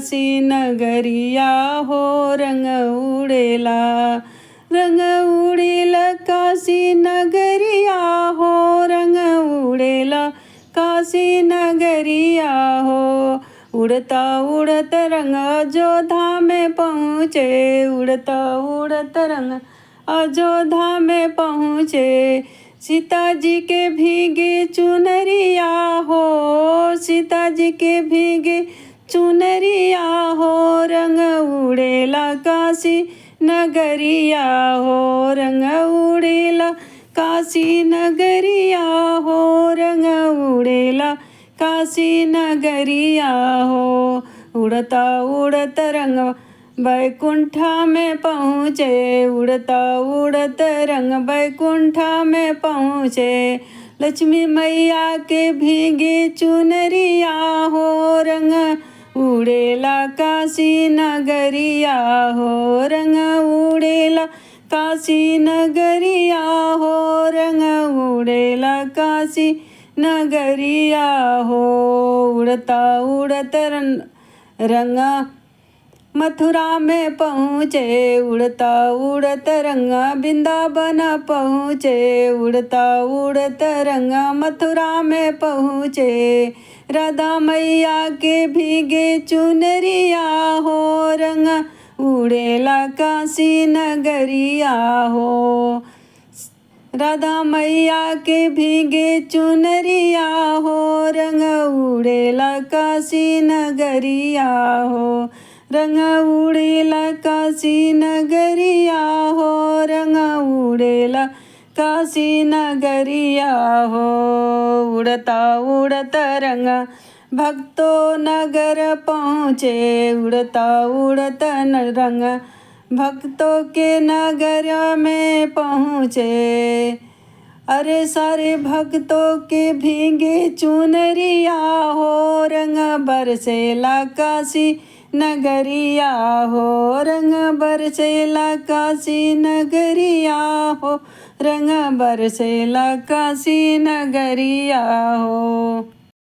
काशी नगरिया हो रंग उड़ेला। रंग उड़ेला काशी नगरिया हो रंग उड़ेला काशी नगरिया हो। उड़ता उड़त रंग अयोध्या में पहुँचे, उड़ता उड़त रंग अयोध्या में पहुँचे। सीता जी के भीगे चुनरिया हो, सीता जी के भीगे चुनरिया हो रंग उड़ेला काशी नगरिया हो रंग उड़ेला काशी नगरिया हो रंग उड़ेला काशी नगरिया हो। उड़ता उड़त रंग बैकुंठा में पहुँचे, उड़ता उड़त रंग बैकुंठा में पहुँचे। लक्ष्मी मैया के भीगे चुनरिया हो रंग उड़ेला काशी नगरिया हो रंग उड़ेला काशी नगरिया हो रंग उड़ेला काशी नगरिया हो। उड़ता उड़त रंग मथुरा में पहुँचे, उड़ता उड़त रंग वृंदावन पहुँचे। उड़ता उड़त रंग मथुरा में पहुँचे। राधा मैया के भीगे चुनरिया हो रंग उड़ेला काशी नगरिया हो। राधा मैया के भीगे चुनरिया हो रंग उड़ेला काशी नगरिया हो रंग उड़ेला काशी नगरिया हो रंग उड़ेला काशी नगरिया हो। उड़ता उड़त रंग भक्तों नगर पहुँचे, उड़ता उड़त रंग भक्तों के नगर में पहुँचे। अरे सारे भक्तों के भीगे चुनरिया हो रंग बरसेला काशी नगरिया हो रंग बरसेला काशी नगरिया हो रंग बरसेला काशी नगरिया हो।